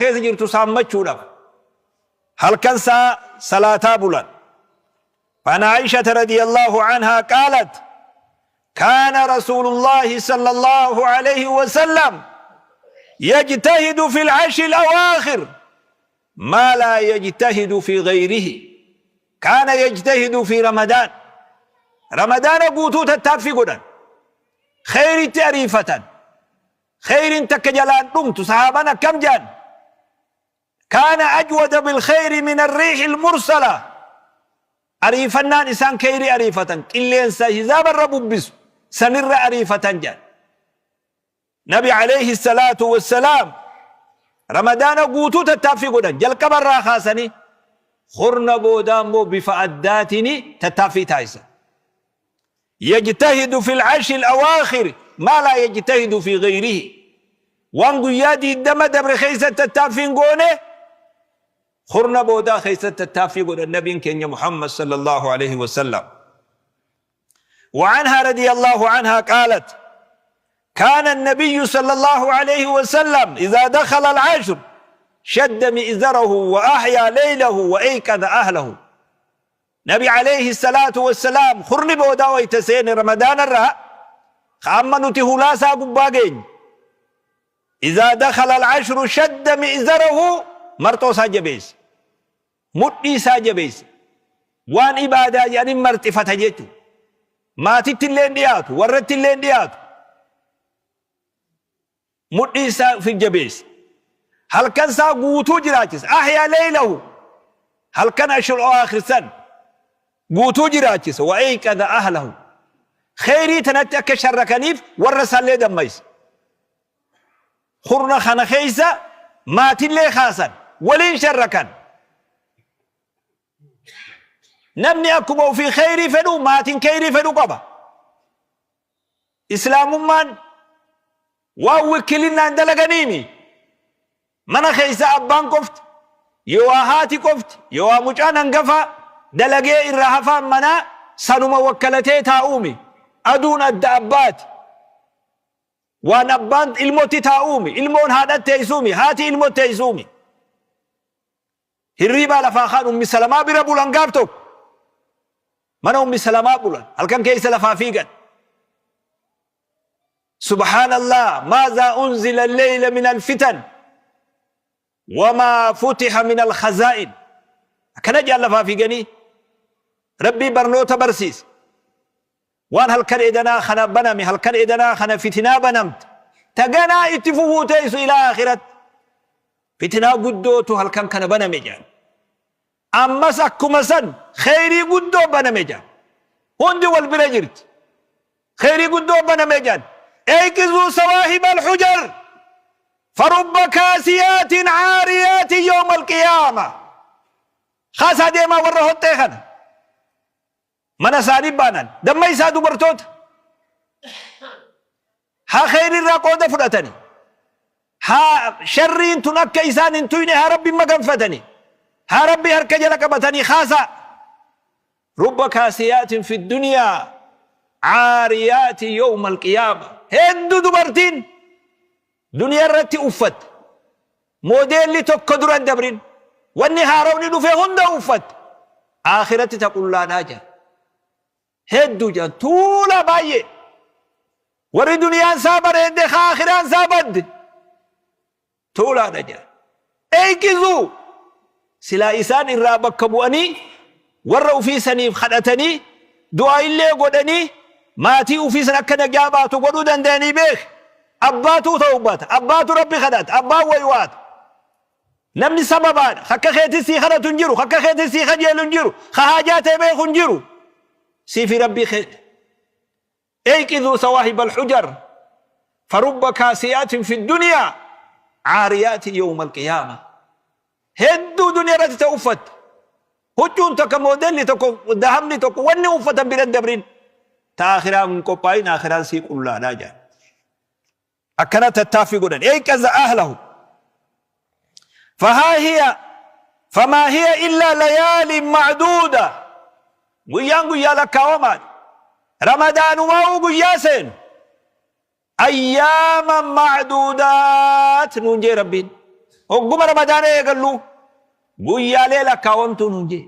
Keessa jirtu saammachuudhaaf halkan saa salaataa bulan. عن عائشة رضي الله عنها قالت: كان رسول الله صلى الله عليه وسلم يجتهد في العشر الأواخر ما لا يجتهد في غيره. كان يجتهد في رمضان، رمضان guutuu tattaaffii godhan, kheyritti ariifatan, kheyrin takka jalaan dhumtu. Sahaabaan akkam jedhan? كان أجود بالخير من الريح المرسلة. Ariifannaan isaan kheyrii ariifatan qilleensa hizaabarra bubbisu sanirra ariifatan jedhan. Nabi عليه الصلاة والسلام Ramadaana guutuu tattaaffii godhan jalqabarraa kaasanii, kurna boodaa immoo bifa addaatiin tattaaffii taasisan. يجتهد في العشر الأواخر ما لا يجتهد في غيره. Waan guyyaa 20 dabre keessa tattaaffiin goone, kurna boodaa keessa tattaaffii godhan nabiin keenya Muhammad صلى الله عليه وسلم. وعنها رضي الله عنها قالت: كان النبي صلى الله عليه وسلم إذا دخل العشر شد مئزره وأحيا ليله وأيقظ أهله. Nabi عليه الصلاة والسلام kurni boodaa wayta seene Ramadaan irraa amma nuti hulaasaa gubbaa geenye, إذا دخل العشر شد مئزره, marxoo isaa jabeesse, mudhii isaa jabeesse, waan ibaadaa jedhanii marxifata jechuudha. Maatitti illee hin dhiyaatu, warratti illee hin dhiyaatu, mudhii isaa fi jabeesse, halkan isaa guutuu jiraachisa. أحيا ليله, halkan عشر الأواخر san guutuu jiraachisa. وأيقظ أهله, kheyrii tanatti akka sharrakaniif warra isaallee dammaysa. Kurna kana keeysa maatillee kaasan, waliin sharrakan. Namni akkuma ofii kheyrii fedhu maatiin kheyrii fedhu qaba. Islaamummaan waan wikkilinnaan dalaganiimi. Mana keeysa abbaan qofti yoo haati qofti yoo mucaan hangafa dalagee irraa hafaan manaa sanuma wakkalatee taa'uumi. Aduun adda abbaati. Waan abbaan ilmotti taa'uumi, ilmoon haadhatti teessuumi, haati ilmotti teessuumi. Hirriibaa lafaa kaan Ummi Salamaa bira bulan. Gaaf tokko mana Ummi Salamaa bulan, halkan keessa lafaa fiigan. سبحان الله، ماذا أنزل الليلة من الفتن وما فتح من الخزائن. Akkana jaan lafaa fiiganii Rabbii barnoota barsiis. Waan halkan edanaa kana baname, halkan edanaa kana fitinaa banamte taganaa itti fufuu teessu ilaa akhiratti, fitinaa guddootu halkan kana baname jaan. Ammas akkuma san kheyrii guddoo baname jaan. Hundi wal bira jirti. Kheyrii guddoo baname jaan. أيقظوا صواحب الحجر فرب كاسيات عاريات يوم القيامة. Kaasaa deemaa warra hoxxee kana. Mana isaanii baanan damma isaa dubartoota haa kheyrirraa qooda fudhatani, haa sharriin tun akka isaan hin tuyne, haa Rabbi maganfatani, haa Rabbi harka jala qabatanii kaasaa. رب كاسيات في الدنيا عاريات يوم القيامة. Hedduu dubartiin duniyaa irratti uffatte moodeelli tokko duran dabrin, wanni haarawni dhufe hunda uffatte, akhiratti ta qullaadhaa jira hedduu jira, tuula baay'ee. Warri duniyaan isaa bareedde aakhiraan isaa badde tuulaadha jira. أيقظوا, silaa isaan irraa bakka bu'anii warra ufii saniif kadhatanii, du'aa illee godhanii, maatii ufii san akka nagaa baatu godhuu danda'anii beek. Abbaatu ta'ubbata, abbaatu Rabbi kadhata, abbaan waywaata. Namni sababaadha. Akka keetis sii kadhatu hin jiru, akka keetis sii kajeelu hin jiru, ka haajaa ta'e beeku hin jiru, siifi Rabbii keeti. أيقظوا صواحب الحجر فرب كاسيات في الدنيا عاريات يوم القيامة. Hedduu duniyaa irratti ta'e uffatte, huccuun tokko, moodelli tokko, dahabni tokko, wanni uffatan bira dabrin, ta akhiraan hin qophaa'in, akhiraan sii qullaadhaa jedhan. Akkana tattaaffii godhan. أيقظ أهله. فها هي فما هي إلا ليال معدودة. Guyyaan guyyaa lakkaawamaadha. Ramadaanumaa guyyaa seenu أياما معدودات nuun jee Rabbiin. Hogguma Ramadaana eegallu guyyaalee lakkaawamtuu nuun jee.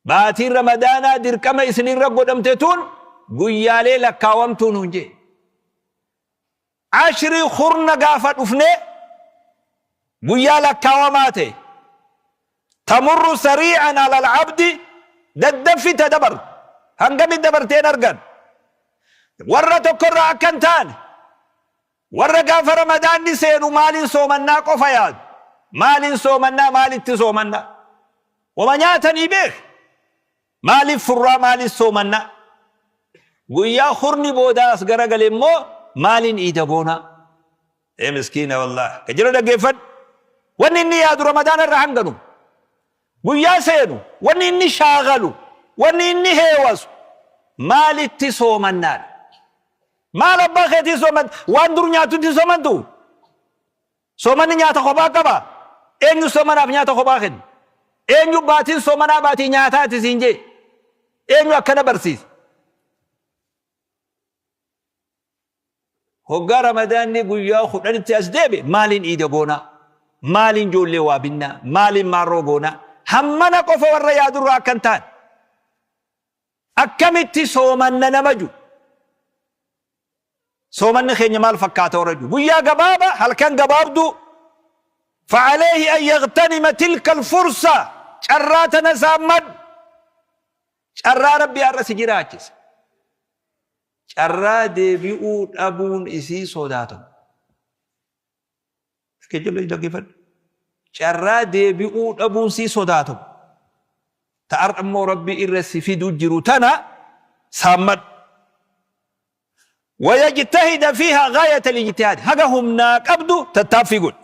Baatiin Ramadaanaa dirqama isinirra godhamte tun guyyaalee lakkaawamtuu nuun jee. Ashrii kurna gaafa dhufne guyyaa lakkaawamaa ta'e. Tamurru sarii'an alal abdi, daddaffi ta dabartu. Hangami dabarteen argan. Warra tokkorraa akka hin taane, warra gaafa Ramadaanni seenu maaliin soomannaa qofa yaadu. Maaliin soomannaa, maalitti soomannaa? Wama nyaatanii beek. Maaliif furraa, maaliif soomannaa? Guyyaa kurni boodaa as garagale immoo maaliin iida goonaa? Ee miskiina wallaah. Ka jira dhaggeeffadhu. Wanni inni yaadu Ramadaana irra hanganu. Guyyaa seenu wanni inni shaagalu, wanni inni heewasu maalitti soomannaadha. Maal abbaa keetii sooman, waan dur nyaatutti soomantu? Soomanni nyaata kophaa qaba? Eenyu soomanaaf nyaata kophaa kenna? Eenyu baatiin soomanaa baatii nyaataati siin jee? Eenyu akkana barsiise? Hoggaa Ramadaanni guyyaa 10tti as deebi'e maaliin iida goonaa? Maaliin ijoollee waa binnaa? Maaliin maarroo goonaa? Hammana qofa warra yaadurraa akka hin taane. Akkamitti soomanna nama ju. Soomanni keenya maal fakkaata warra ju. Guyyaa gabaaba, halkan gabaabduu. Fa'aleehi an yagtanima tilka alfursa, carraa tana saammadhu. Carraa Rabbi har'a si jiraachise. Carraa deebi'uu dhabuun isii sodaatamu. Dhaggeeffadhu. Carraa deebi'uu dhabuun sii sodaatamu. Ta har'a immoo Rabbi irra si fidu jiru tana saammadhu. Wayajtahida fiihaa gaayata lijtihaad, haga humnaa qabdu tattaaffii godhi.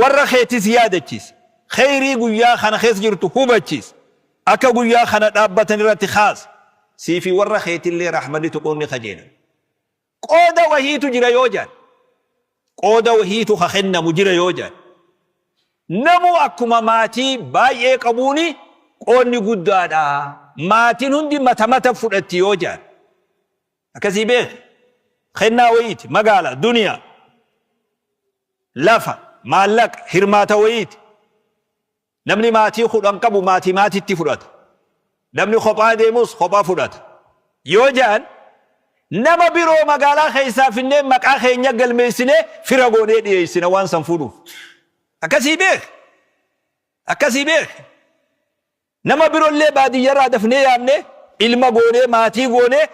Warra keetis yaadachiisi. Kheyrii guyyaa kana keessa jirtu hubachiisi. Akka guyyaa kana dhaabbatan irratti kaasi. Sii fi warra keetillee rahmanni tuquun ni kajeelama. Qooda wahiitu jira yoo jedhan, qooda wahiitu ka kennamu jira yoo jedhan, namuu akkuma maatii baay'ee qabuuni qoodni guddaadha. Maatiin hundi mata mata fudhatti yoo jedhan. Akkasii beeki. Kennaa wayiiti, magaala, duniyaa, lafa, maallaqa, hirmaata wayiiti. Namni maatii 10 qabu maatii maatitti fudhata. Namni kophaa deemus kophaa fudhata. Yoo jedhan, nama biroo magaalaa keessaa finnee maqaa keenya galmeessinee fira goonee dhiyeessina waan san fuudhuuf. Akkasii beeki. Akkasii beeki. Nama birollee baadiyyarraa dafnee yaamnee ilma goonee maatii goonee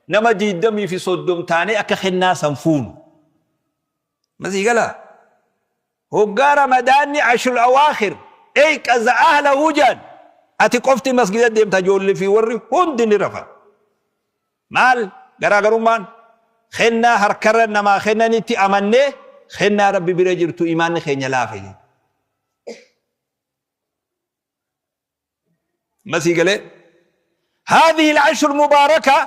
nama 20 fi 30 taanee akka kennaa san fuunu. Masii galaa? Hoggaa Ramadaanni ashrul awaakhir eyqaza ahlahu jedhan, ati qofti masgida deemta, ijoollee fi warri hundi ni rafan. Maal garaagarummaan? Kennaa harkarra namaa kennanitti amannee kennaa Rabbi bira jirtu imaanni keenya laafe jechuudha. Masii galee? Haadhihi al-ashru mubaaraka,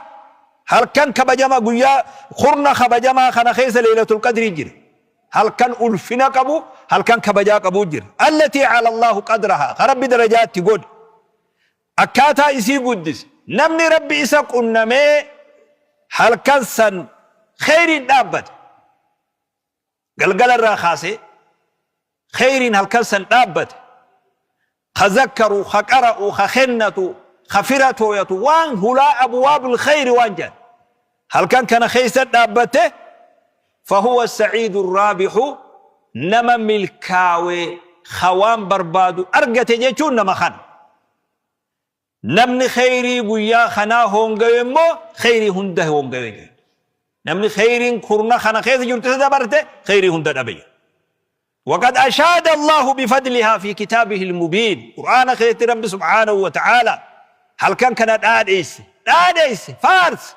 halkan kabajama, guyyaa kurna kabajamaa kana keessa Leeylatul Qadrii jira. Halkan ulfina qabu, halkan kabajaa qabu jira. Allatii ala Allahu qadrahaa, ka Rabbi darajaatti godhe. Akkaataa isii guddise. Namni Rabbi isa qunnamee halkan san kheyriin dhaabbate. Galgala irraa kaasee kheyriin halkan san dhaabbate, ka zakkaru, ka qara'u, ka kennatu, ka fira tooyatu, waan hulaa abwaabul kheyri waan jedhan halkan kana keessa dhaabbate, fahuwa sa'iidu raabixu, nama milkaawe, ka waan barbaadu argate jechuun nama kana. Namni kheyrii guyyaa kanaa hoongawe immoo kheyrii hunda hoongawe jedha. Namni kheyriin kurna kana keessa jirtu isa dabarte kheyrii hunda dhabe jedha. وقد أشاد الله بفضلها في كتابه المبين، قرآن خيرت رب سبحانه وتعالى هل كان كان داديس داديس فارس،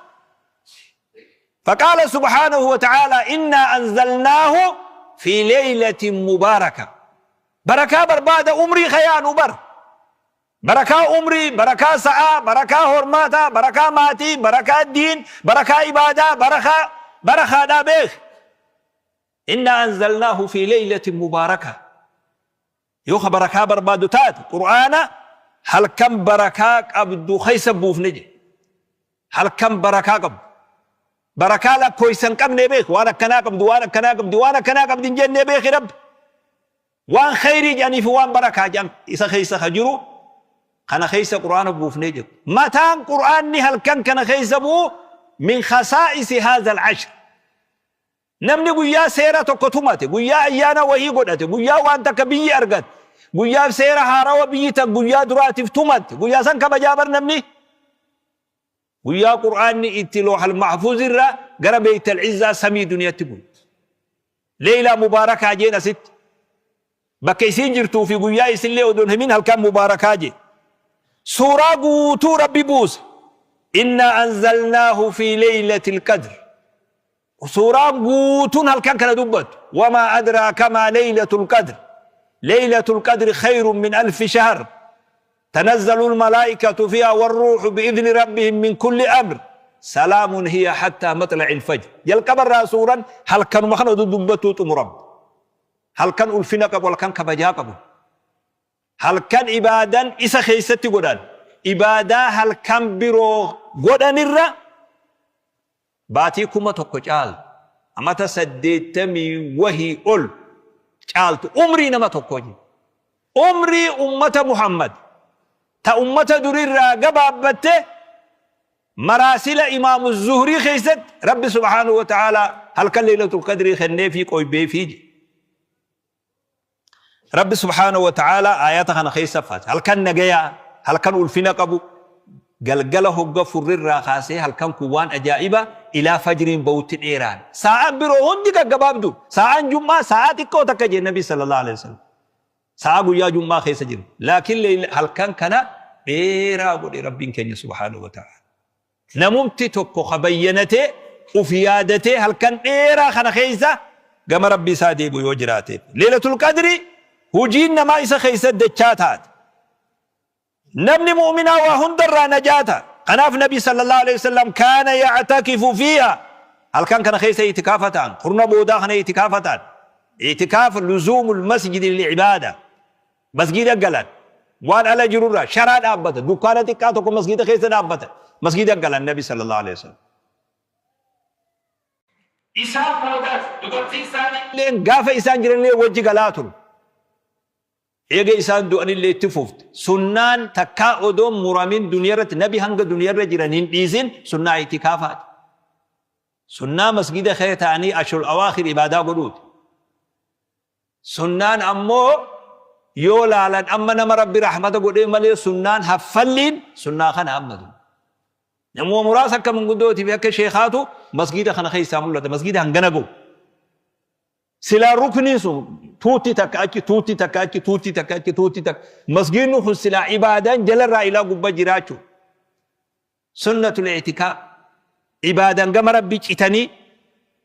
فقال سبحانه وتعالى: إنا أنزلناه في ليلة مباركة. بركة بربادة عمري خيان بر Barakaa umrii, barakaa sa'aa, barakaa hormaataa, barakaa maatii, barakaa diin, barakaa ibaadaa, barakaa barakaadhaa beeki. Innaa anzalnaahu fi leeylatin mubaaraka. Yoo ka barakaa barbaadu taate, Qur'aana halkan barakaa qabdu keessa buufne jedhe. Halkan barakaa qabdu. Barakaa lakkooysa hin qabne beeki. Waan akkanaa qabdu, waan akkanaa qabdi, waan akkanaa qabdi hin jennee beeki Rabbi. Waan khayrii jedhanii fi waan barakaa jedhan isa keessa ka jiru kana keessa Qur'aana buufnee jiru. Mataan Qur'aanni halkan kana keessa bu'u min khasaa'isi haadha al-ashr. Namni guyyaa seera tokko tumate, guyyaa ayyaana wahii godhate, guyyaa waan takka biyyi argatte, guyyaa seera haarawa biyyi tan guyyaa duraatiif tumatte, guyyaa san kabajaa bar namni. Guyyaa Qur'aanni itti Loohal Mahfuuz irraa gara Beeytal Izzaa samii duniyatti bu'e. Leeylaa mubaarakaa jeen asitti. Bakka isiin jirtuu fi guyyaa isillee odoo hin himin halkan mubaarakaa jee. Suuraa guutuu Rabbi buuse. Innaa anzalnaahu fi leeylatil qadr. Suuraan guutuun halkan kana dubbattu. Wamaa adraaka maa leeylatul qadr. Leeylatul qadri khayrun min alfi shahr. Tanazzalul malaa'ikatu fiihaa warruuhu bi'idhni rabbihim min kulli amr. Salaamun hiya hattaa maxla'il fajr. Jalqaba irraa suuran halkanuma kana oduu dubbattuu xumuramte. Halkan ulfina qabu, halkan kabajaa qabu. Halkan ibaadan isa keessatti godhan. Ibaadaa halkan biroo godhanirra baatii 1000 caaltu, amata 80 wahii ol caaltu umrii nama tokkoo jedhe. Umrii ummata Muhammad ta ummata durirraa gabaabbatte maraasila Imaamu Zuhrii keessatti Rabbi subhaanahu wa ta'aalaa halkan Leeylatul Qadrii kenneefii qoybeefii jedhe. Rabbi subhaanahu wa ta'aalaa aayata kana keessa faate. Halkan nagayaa, halkan ulfina qabu, galgala hogga furrirraa kaasee halkan kun waan ajaa'iba ilaa fajriin bahutti dheeraan. Saa'aan biroo hundi gaggabaabdu. Saa'aan jum'aa saa'aa xiqqoo takka jee Nabi sallallahu alaihi wasallam. Saa'aa guyyaa jum'aa keessa jiru. Laakiin halkan kana dheeraa godhe Rabbiin keenya subhaanahu wa ta'ala. Namumti tokko ka bayyanatee uf yaadatee halkan dheeraa kana keessa gama Rabbii isaa deebi'u yoo jiraateef. Leeylatul Qadri hujiin namaa isa keessa dachaa taate. Namni mu'minaa waa hundarraa najaa ta'a. Kanaaf Nabi sallallahu aleyhi wa sallam kaana ya'takifu fiihaa halkan kana keessa i'tikaafa ta'an, kurna boodaa kana i'tikaafa ta'an. I'tikaaf luzuumul masjidi lil ibaada. Masgiida galan. Waan ala jirurraa sharaa dhaabbata. Dukkaana xiqqaa tokko masgiida keessa dhaabbata. Masgiida galan Nabi sallallahu alaihi wasallam. Isaan boodas dubartii isaaniilleen gaafa isaan jiranillee wajji galaa ture. Eega isaan du'anillee itti fufte. Sunnaan takkaa odoo muramin duniyarratti Nabi hanga duniyarra jiran hin dhiisin sunnaa itikaafaati. Sunnaa masgiida kee ta'anii ashrul awaakhir ibaadaa godhuuti. Sunnaan ammoo yoo laalan amma nama Rabbi rahmata godhee malee sunnaan haffalliin sunnaa kana amma tun. Namuma muraasa akka manguddootii fi akka sheekhaatu masgiida kana keessaa mul'ata. Masgiida hangana ga'u. Silaa rukniin sun tuutti takka achi tuutti takka achi tuutti takka achi tuutti takka masgiidni kun silaa ibaadaan jalarraa ilaa gubbaa jiraachuu. Sunnatul i'tikaaf, Ibaadan gama Rabbii citanii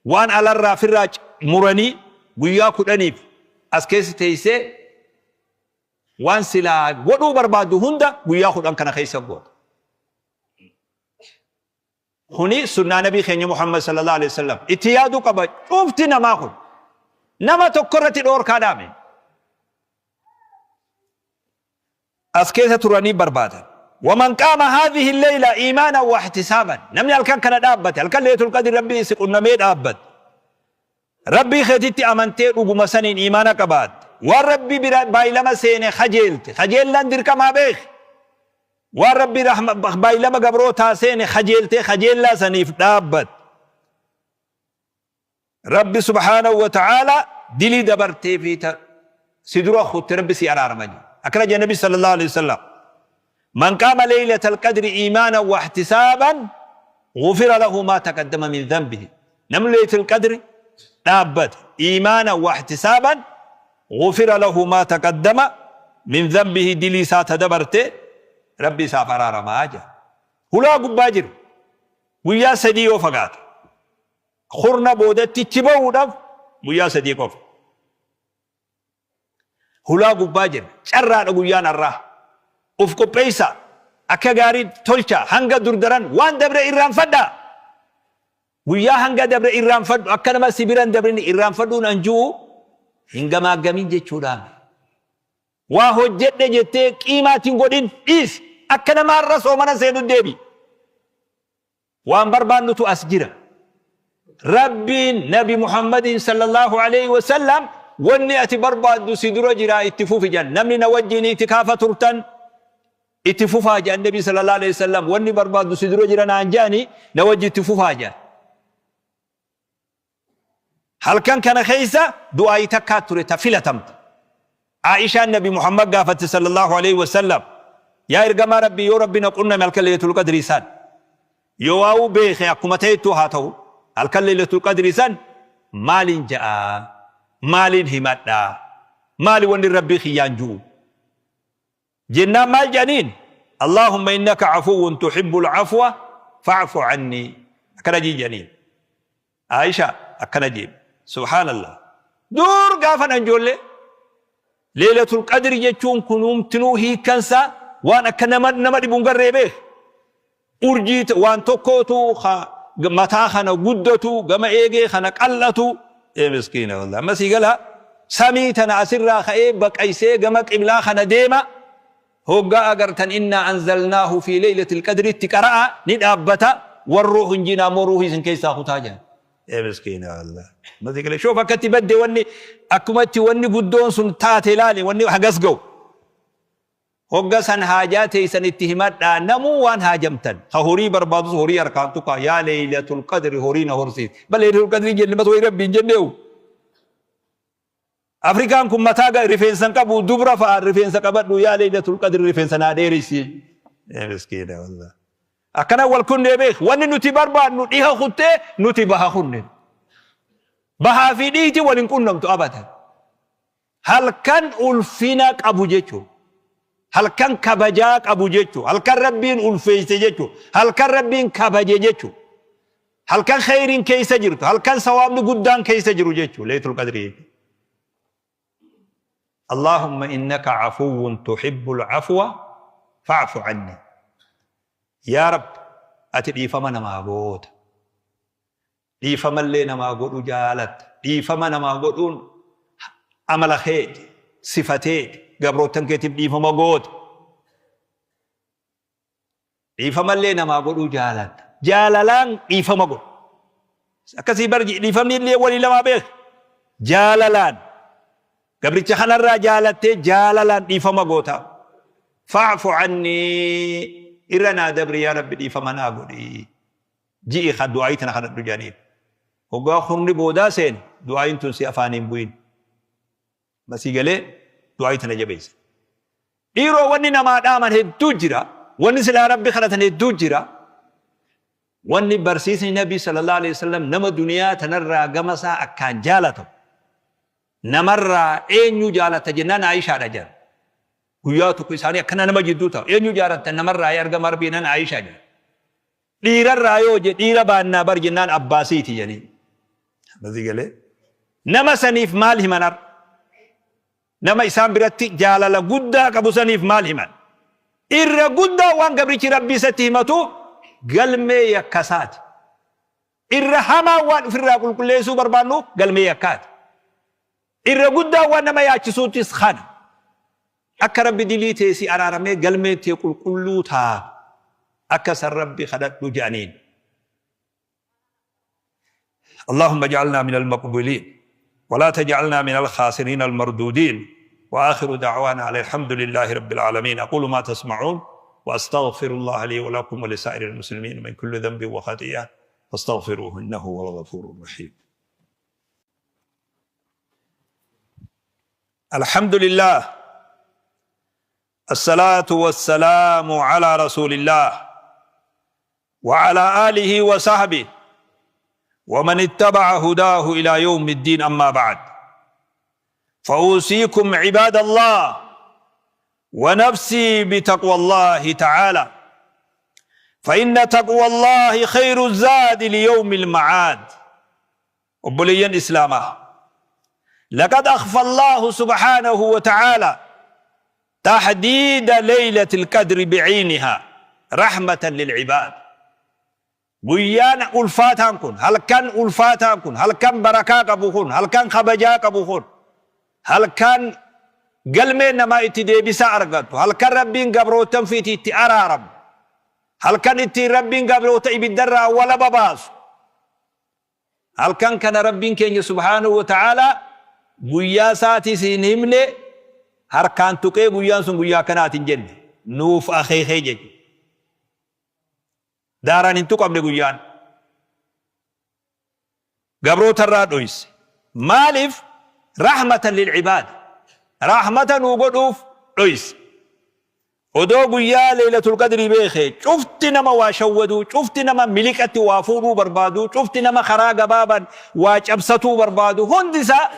waan alarraa firraa muranii guyyaa kudhaniif as keessa teessee waan silaa godhuu barbaaddu hunda guyyaa 10 kana keessa goota. Kuni sunnaa Nabii keenya Muhammad sallallahu alaihi wasallam. Itti yaaduu qaba cufti namaa kun. Nama tokko irratti dhoorkaa dhaame. As keessa turanii barbaadan. Waman qaama haadhihi leyla iimaanan wa ihtisaaban. Namni halkan kana dhaabbate, halkan Leeylatul Qadri Rabbiin si qunnamee dhaabbate. Rabbii keetitti amantee dhuguma saniin iimaana qabaatte. Waan Rabbi bira baay'ilama seene kajeelte. Kajeellaan dirqamaa beeki. Waan Rabbi baay'ilama gabrootaa seene kajeeltee kajeellaa saniif dhaabbatte. Rabbi subhaanahu wa ta'aalaa dilii dabartee fi ta si dura kutte Rabbi si araarama jedhe. Akkana jedhe Nabi sallallahu alaihi wasallam. Man qaama laylatal qadri iimaanan wa ihtisaaban ghufira lahu maa taqaddama min dhanbihi. Namni laylatul qadri dhaabbate iimaanan wa ihtisaaban ghufira lahu maa taqaddama min dhanbihi dilii isaa ta dabarte Rabbi isaaf araaramaa jedhe. Hulaa gubbaa jiru. Guyyaa sadii yoo fagaate. Kurna boodatti itti bahuudhaaf guyyaa 3 qofa. Hulaa gubbaa jirra. Carraadha guyyaan har'aa. Uf qopheessaa. Akka gaarii tolchaa. Hanga dur daran waan dabre irraanfadhaa. Guyyaa hanga dabre irraanfadhu. Akka nama si bira hin dabrin irraanfadhuun an ju'u hin gamaaggamin jechuudhaan. Waa hojjedhe jettee qiimaa itti hin godhin dhiisi. Akka nama har'a soomana seenu deebi. Waan barbaannutu as jira. Rabbiin Nabi Muhammadiin sallallahu aleyhi wa sallam Wanni ati barbaaddu si dura jira, itti fufi jedhan. Namni na wajjin itikaafa turtan itti fufaa jedhan Nabi sallallahu alaihi wasallam. Wanni barbaaddu si dura jira naan jedhani, na wajji itti fufaa jedhan. Halkan kana keessa du'aayi takkaa ture ta filatamte. Aishaan Nabi Muhammad gaafatte sallallahu alaihi wasallam, yaa ergamaa Rabbii, yoo Rabbi na qunname halkan Laylatul Qadrii san, yoo waa'uu beeke akkuma ta'ettuu haa ta'u, halkan Laylatul Qadrii san maaliin ja'a, maaliin himadha, maali wanni Rabbii kiyyaan ju'u jennaan maal jedhaniin? Allahumma innaka afuwwun tuhibbul afwa fa'fu anni, akkana jii jedhaniin. Aisha akkana jeen, subhaanallah, dur gaafa nan ijoollee Laylatul Qadri jechuun kunuumtinuu hiikkansa waan akka nama dhibu hin garree beek. Urjii waan tokkootu mataa kana guddatu, gama eegee kana qal'atu. Ee miskiina, wallahi amma sii gala. Samii tana asirraa ka'ee baqaysee gama qiblaa kana deema. Hoggaa agartan innaa anzalnaahu fi laylatil qadritti qara'a, ni dhaabbata. Warruuhu hin jiina ammoo ruuhii isin keessaa kutaa jedhan. Ee miskiina, wallahi amma sii gala. Shoof akkatti badde wanni, akkuma itti wanni guddoon sun taate ilaali, wanni hagas ga'u. Hogga san haajaa teeysan itti himadhaa, namuu waan haajamtan. Ka horii barbaadus horii harkaan tuqaa, yaa Laylatul Qadri horii na horsiisi. Bal Laylatul Qadri jenne mas wayi Rabbii hin jenneehu. Afrikaan kun mataa rifeensa hin qabu, dubra fa'a rifeensa qabadhu, yaa Laylatul Qadri rifeensa naa dheerisi. Ee miskiina, wallah. Akkana wal kunnee beek, wanni nuti barbaadnu dhiha kuttee nuti baha kunne. Bahaa fi dhiiti wal hin qunnamtu abadan. Halkan ulfina qabu jechuun, halkan kabajaa qabu jechuun, halkan Rabbiin ulfeesse jechuun, halkan Rabbiin kabaje jechuun, halkan kheyriin keessa jirtu, halkan sawaabni guddaan keessa jiru jechuun Laylatul Qadri jechuun. Allahumma innaka afuwwun tuhibbul afwa fa'fu anni. Yaa Rabbi, ati dhiifama namaa goota. Dhiifamallee namaa godhu jaalatta. Dhiifama namaa godhuun amala keeti, sifa teeti, gabroottan keetiif dhiifama goota. Dhiifamallee namaa godhuu jaalatta. Jaalalaan dhiifama godhu. Akkasii bar dhiifamni illee walii lamaa beek. Jaalalaan gabricha kanarraa jaalattee jaalalaan dhiifama goota. Fa'fu annii, irra naa dabri yaa Rabbi, dhiifama naa godhi. Ji'i ka du'aayii tana kadhadhu jedhaniin. Hoggaa kurni boodaa seene du'aayiin tun si afaanii hin bu'in. Masii galee du'aayii tana jabeessa. Dhiiroo, wanni namaa dhaaman hedduu jira. Wanni silaa Rabbi kadhatan hedduu jira. Wanni barsiisni Nabii sallallahu alaihi wasallam nama duniyaa tanarraa gama isaa akkaan jaalatamu. Namarraa eenyu jaalata jennaan Aayishaadha jedhan. Guyyaa tokko isaanii akkana nama jidduu taa'u. Eenyu jaalata namarraa yaa ergama Rabbii jennaan Aayishaa jedhan. Dhiirarraa yoo je dhiira baannaa bar jennaan abbaasiiti jedhanii. Masii galee. Nama saniif maal himan har? Nama isaan biratti jaalala guddaa qabu saniif maal himan? Irra guddaa waan gabrichi Rabbii isatti himatu galmee yakkasaati. Irra hamaa waan ofirraa qulqulleessuu barbaannu galmee yakkaati. Irra guddaa waan nama yaachisuutis kana. Akka Rabbi dilii tee si araaramee galmeen tee qulqulluu taatu akka san Rabbi kadhadhu jedhaniin. اللهم اجعلنا من المقبولين ولا تجعلنا من الخاسرين المردودين. وآخر دعوانا على الحمد لله رب العالمين. أقول ما تسمعون وأستغفر الله لي ولكم ولسائر المسلمين من كل ذنب وخطيئة، فاستغفروه إنه هو الغفور الرحيم. الحمد لله، الصلاة والسلام على رسول الله وعلى آله وصحبه ومن اتبع هداه إلى يوم الدين. أما بعد، فأوصيكم عباد الله ونفسي بتقوى الله تعالى، فإن تقوى الله خير الزاد ليوم المعاد. Obboleeyyan Islaamaa، لقد أخفى الله سبحانه وتعالى تحديد ليلة القدر بعينها رحمة للعباد. Guyyaan ulfaataan kun, halkan ulfaataan kun, halkan barakaa qabu kun, halkan kabajaa qabu kun, halkan galmeen namaa itti deebisaa argattu, halkan Rabbiin gabroottan fiiti itti araaramu, halkan ittiin Rabbiin gabroota ibiddarraa walaba baasu, halkan kana Rabbiin keenya subhaanahu wa ta'aalaa Guyyaa isaatis hin himne, harkaan tuqee guyyaan sun guyyaa akkanaati hin jenne. Nuuf akeekee jechuudha. Daaraan hin tuqamne guyyaan. Gabroota irraa dhoyse. Maaliif? Rahmatan lil ibaad. Rahmata nuu godhuuf dhoyse. Odoo guyyaa Leeylatul Qadrii beekee, cufti nama waa shawwaduu, cufti nama miliqatti waa fuudhuu barbaadu, cufti nama karaa gabaaban waa cabsatuu barbaadu, hundi isaa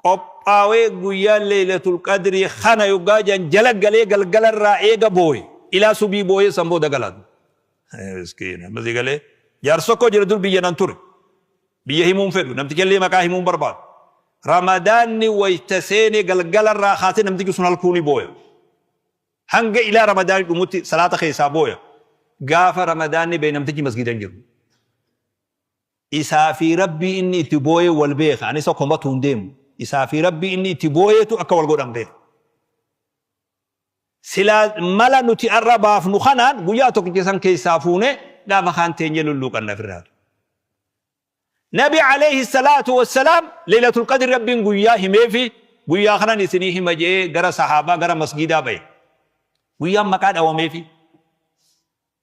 qophaawee guyyaan Leeylatul Qadrii kana yoggaa jedhan jala galee galgala irraa eega booye, ilaa subii booyee san booda gala. Miskiina. Amma sii galee? Jaarsi tokko jira dur biyya nan ture. Biyya himuu hin fedhu. Namtichallee maqaa himuu hin barbaadu. Ramadaanni wayta seene galgala irraa kaasee namtichi sun halkuu ni booya. Hanga ilaa Ramadaanni dhumutti salaata keessaa booya. Gaafa Ramadaanni bahe namtichi masgiida hin jiru. Isaa fi Rabbii inni itti booye wal beeka. Ani isa komatuu hin deemu. Isaa fi Rabbii inni itti booyetu akka wal godhan beeka. Silaa mala nuti arra baafnu kanaan guyyaa tokkicha san keessaa fuunee gaafa kaan teenyee lulluuqanna ofirraa. Nabi alayhi salaatu wassalaam Laylatul Qadri Rabbiin guyyaa himeefi guyyaa kanan isinii hima je'ee gara sahaabaa gara masgiidaa bahe. Guyyaan maqaa dhawameefi.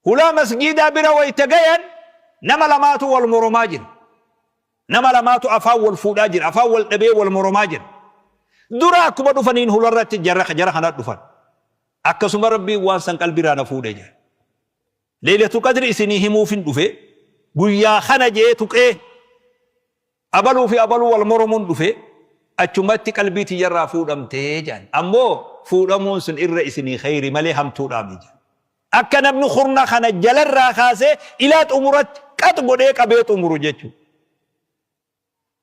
Hulaa masgiidaa bira wayta gayan nama lamaatu wal moromaa jira. Nama lamaatu afaan wal fuudhaa jira. Afaan wal dhabee wal moromaa jira. Dura akkuma dhufaniin hularratti jara jara kana dhufan. Akkasuma Rabbiin waan san qalbiirraa na fuudhe jedhe. Leeylatul Qadri isinii himuufin dhufe guyyaa kana je'ee tuqee Abaluu fi abaluu wal moromuun dhufe achumatti qalbii tiyyarraa fuudhamte jedhan. Ammoo fuudhamuun sun irra isinii kheyri malee hamtuudhaa miti jedhan. Akka namni kurna kana jalarraa kaasee ilaa xumuratti qax godhee qabee xumuru jechuudha.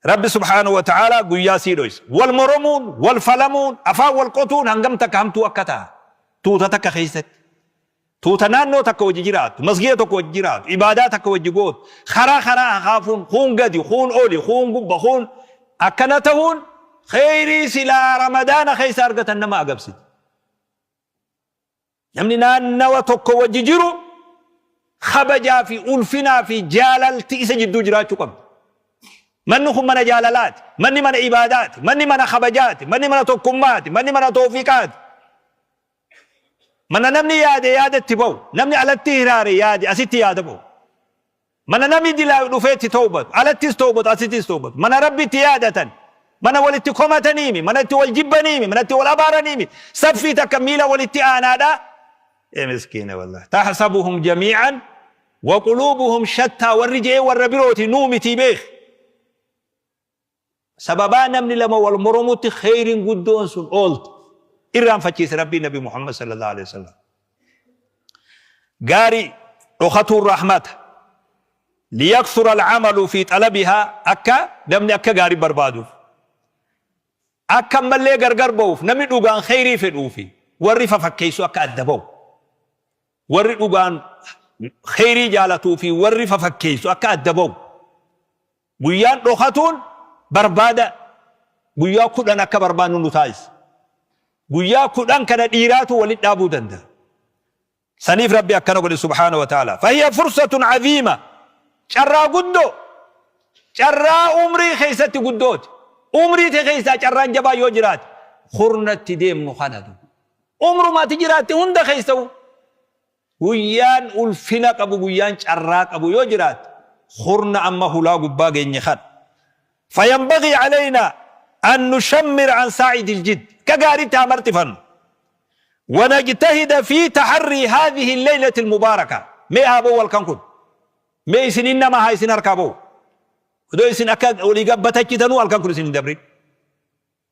Rabbi subhaanahu wa ta'aalaa guyyaa sii dhoysa. Wal moromuun, wal falamuun, afaan wal qotuun hangam takka hamtuu akka ta'a. Tuuta takka keessatti. Tuuta naannoo takka wajji jiraattu, masgiida tokko wajji jiraatu, ibaadaa takka wajji gootu, karaa karaa hakaafuun, kuun gadi, kuun oli, kuun gubba, kuun akkana tahuun kheyrii silaa Ramadaana keessa argatan nama agabsiti. Namni naannawa tokko wajji jiru kabajaa fi ulfinaa fi jaalalti isa jidduu jiraachuu qabdi. Manni kun mana jaalalaati, manni mana ibaadaati, manni mana kabajaati, manni mana tokkummaati, manni mana toofiqaati. Mana namni yaade yaada itti ba'u, namni alatti hiraare yaade asitti yaada ba'u. Mana namni dilaayu dhufee itti tawbatu, alattis tawbatu, asittis tawbatu. Mana Rabbi itti yaadatan, mana walitti komataniimi, mana itti wal jibbaniimi, mana itti wal abaaraniimi, saffii takka miila walitti aanaadha. Ee miskiina wallahi. Tahsabuhum jamii'an wa quluubuhum shattaa warri je'ee warra birooti nuu mitii beeki. Sababaa namni lama wal moromutti kheyriin guddoon sun oolte irraanfachiise Rabbiin Nabi Muhammad sallallahu alaihi wasallam. Gaarii dhokatuun rahmata. Liyakthura al'amalu fi xalabihaa akka namni akka gaarii barbaaduuf. Akka ammallee gargar ba'uuf namni dhugaan kheyrii fedhuufi warri fafakkeessu akka adda ba'u. Warri dhugaan kheyrii jaalatuu fi warri fafakkeessu akka adda ba'u. Guyyaan dhokatuun barbaada guyyaa 10 akka barbaannu nu taasisa. Guyyaa 10 kana dhiiraatu walitti dhaabuu danda'a. Saniif Rabbi akkana godhe subhaanahu wa ta'ala. Fahiya fursatun aziima. Carraa guddoo. Carraa umrii keessatti guddooti. Umrii tee keessaa carraan jabaa yoo jiraate kurnatti deemnu kanatu. Umruma ati jiraatte hunda keessa'u Guyyaan ulfina qabu, guyyaan carraa qabu yoo jiraate kurna amma hulaa gubbaa geenye kana. Fayanbagii aleynaa an nushammir an saa'idil jidd. Akka gaariitti haa marxifannu. Wanajtahida fi taharrii haadhihi leylati almubaaraka. Mee haa ba'u halkan kun. Mee isiniin nama haa isin harkaa ba'u. Odoo isin akka olii gad batachitanuu halkan kun isin hin dabrin.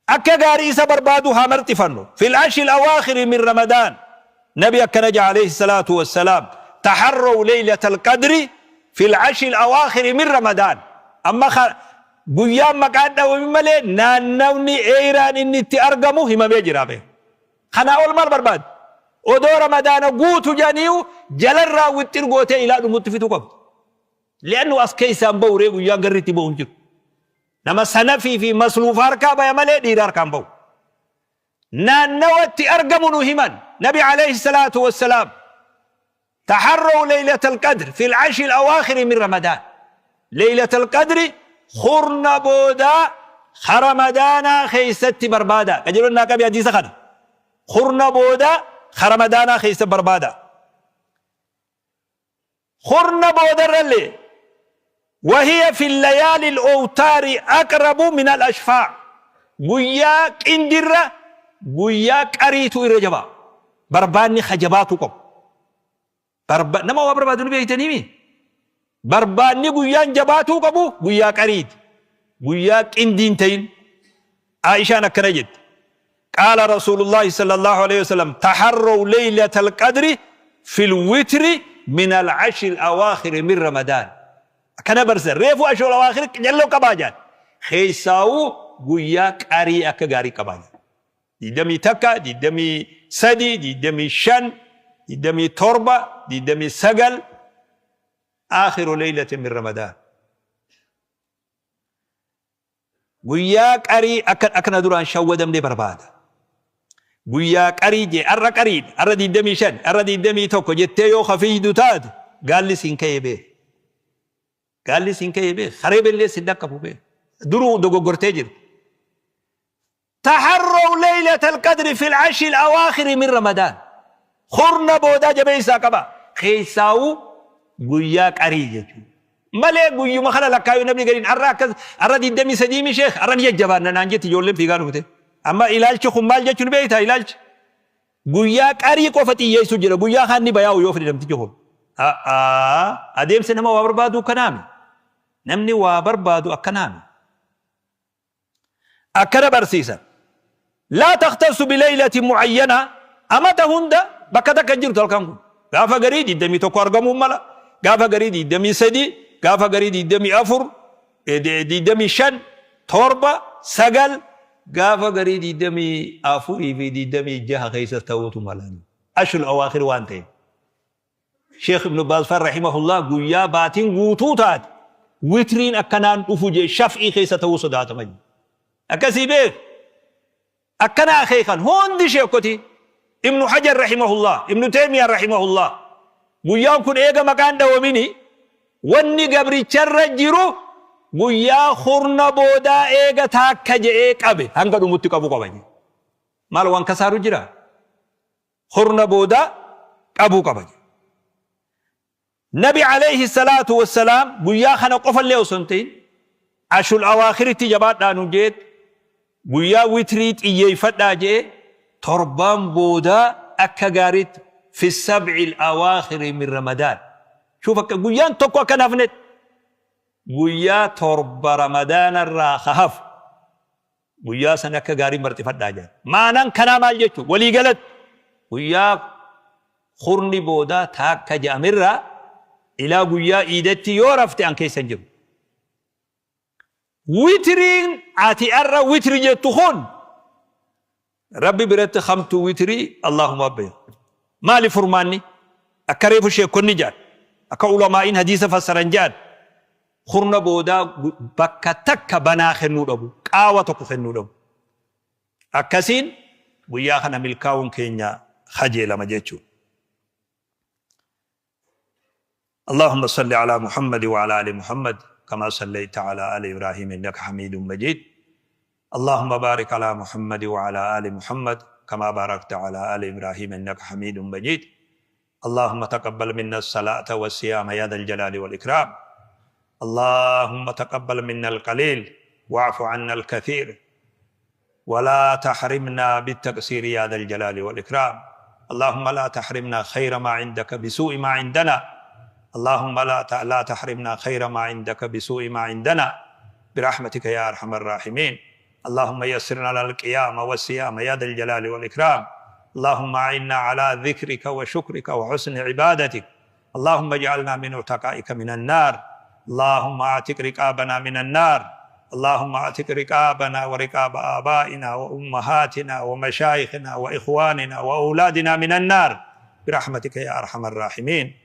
Akka gaarii isa barbaaduu haa marxifannu. Fil ashril awaakhiri min Ramadaan. Nabi akkana ja'a alayhi salaatu wassalaam. Taharraw laylatal qadri fil ashril awaakhiri min Ramadaan. Amma guyyaan maqaan dhawame malee naannawni eeyraan inni itti argamu himamee jira bee. Kanaa ol maal barbaaddi? Odoo Ramadaana guutu jedhaniiyu jalarraa wixxir gootee ilaa dhumutti fixuu qabdi. Li'annu as keessaa hin bahu ree guyyaan garri itti bahu hin jiru. Nama sanafii fi masluufa harkaa baya malee dhiira harkaa hin bahu. Naannawa itti argamu nu himan. Nabi alayhi salaatu wassalaam taharraw laylatal qadr fil ashri al-awaakhiri min Ramadaan. Laylatal qadri kurna boodaa ka Ramadaanaa keeysatti barbaadaa. Qajeelon naa qabi hadiisa kana. Kurna boodaa ka Ramadaanaa keeysa barbaadaa. Kurna boodarrallee wahiya fi layaali al-awtaari aqrabu min al-ashfaa. Guyyaa qindirra guyyaa qariitu irra jabaa. Barbaanni ka jabaatuu qabu. Barba nama waa barbaadu ni beektaniimi. Barbaanni guyyaan jabaatuu qabu guyyaa qariiti. Guyyaa qindii hin ta'in. Aishaan akkana jette. Qaala Rasuulullaahi sallallahu alaihi wasallam taharraw laylatal qadri fil witri min al ashri al awaakhir min Ramadaan. Akkana barsiisan. Reefu ashri al awaakhir jalloo qabaa jaan. Keessaawuu guyyaa qarii akka gaarii qabaa jaan. 21, 23, 25, 27, 29 aakhiru leeylatin min Ramadaan. Guyyaa qarii akka akka na duraan shawwadamne barbaada. Guyyaa qarii jee arra qariidha arra 25 arra 21 jettee yoo kafiiydu taate gaalli siin ka'ee beek. Gaalli siin ka'ee beek. Haree bellee sin dhaqqabu beek. Duruu dogoggortee jirti. Taharraw laylatal qadri fil ashril awaakhiri min Ramadaan. Kurna boodaa jabeessaa qaba. Keessaawuu guyyaa qarii jechuudha. Malee guyyuma kana lakkaayuu namni gariin har'a akkas har'a 23 mi sheekh har'a ni jajjabaanna naan jetti ijoolleen fiigaa dhufte. Amma ilaalchi kun maal jechuun beektaa ilaalchi? Guyyaa qarii qofa xiyyeessuu jira. Guyyaa kaan ni bayaa'u yoo fedhe namtichi kun. Adeemsa nama waa barbaadu akkanaami. Namni waa barbaadu akkanaami. Akkana barsiisan. Laa takhtassu bilaylatin mu'ayyana, amata hunda bakka takka hin jirtu halkan kun. Gaafa garii 21 argamuu mala, gaafa garii 23, gaafa garii 24, 25, 7, 9, gaafa garii 24 fi 26 keessa ta'uutu mala. Ashrul awaakhir waan ta'eef. Sheekh Ibnu Baaz faan rahimahullah guyyaa baatiin guutuu taate witriin akkanaan dhufu jee shaf'ii keessa ta'uu sodaatama jee. Akkasii beek. Akkana akeekan hundi sheekotii. Ibnu Hajar rahimahullah, Ibnu Teeymiyaa rahimahullah. Guyyaan kun eega maqaan dhawamini wanni gabricharra jiru guyyaa kurna boodaa eega taakka je'ee qabe hanga dhumutti qabu qaba jee. Maal waan kasaaru jira? Kurna boodaa qabuu qaba jedhe. Nabi alayhi salaatu wassalaam guyyaa kana qofallee osoo hin ta'in ashul awaakhiritti jabaadhaa nu jeet guyyaa witrii xiyyeeffadhaa jee torbaan boodaa akka gaariitti fi sab'il awaakhiri min Ramadaan. Shuuf akka guyyaan tokko akka hin hafnetti guyyaa torba Ramadaanarraa ka hafu Guyyaa san akka gaarii marxifadhaa jedhan. Ma'anaan kanaa maal jechuu? Walii galatti guyyaa kurni boodaa taakka je'amerraa ilaa guyyaa iidatti yoo rafte an keessa hin jiru. Witriin ati arra witri jettu kun Rabbi biratti kamtu witrii Allahuma beeka. Maali furmaanni? Akka reefu sheekkonni jedhan, akka ulamaa'iin hadiisa fassaran jedhan, Kurna boodaa bakka takka banaa kennuu dhabu, qaawa tokko kennuu dhabu. Akkasiin guyyaa kana milkaa'uun keenya kajeelama jechuudha. اللهم صل على محمد وعلى آل محمد كما صليت على آل إبراهيم إنك حميد مجيد اللهم بارك على محمد وعلى آل محمد كما باركت على آل إبراهيم إنك حميد مجيد اللهم تقبل منا الصلاة والصيام يا ذا الجلال والإكرام اللهم تقبل منا القليل واعف عنا الكثير ولا تحرمنا بالتقصير يا ذا الجلال والإكرام اللهم لا تحرمنا خير ما عندك بسوء ما عندنا اللهم لا لا تحرمنا خير ما عندك بسوء ما عندنا برحمتك يا أرحم الراحمين اللهم يسرنا لنا القيام والصيام يا ذا الجلال والإكرام اللهم أعنا على ذكرك وشكرك وحسن عبادتك اللهم اجعلنا من عتقائك من النار اللهم اعتق رقابنا من النار اللهم اعتق رقابنا ورقاب آبائنا وأمهاتنا ومشايخنا وإخواننا وأولادنا من النار برحمتك يا أرحم الراحمين.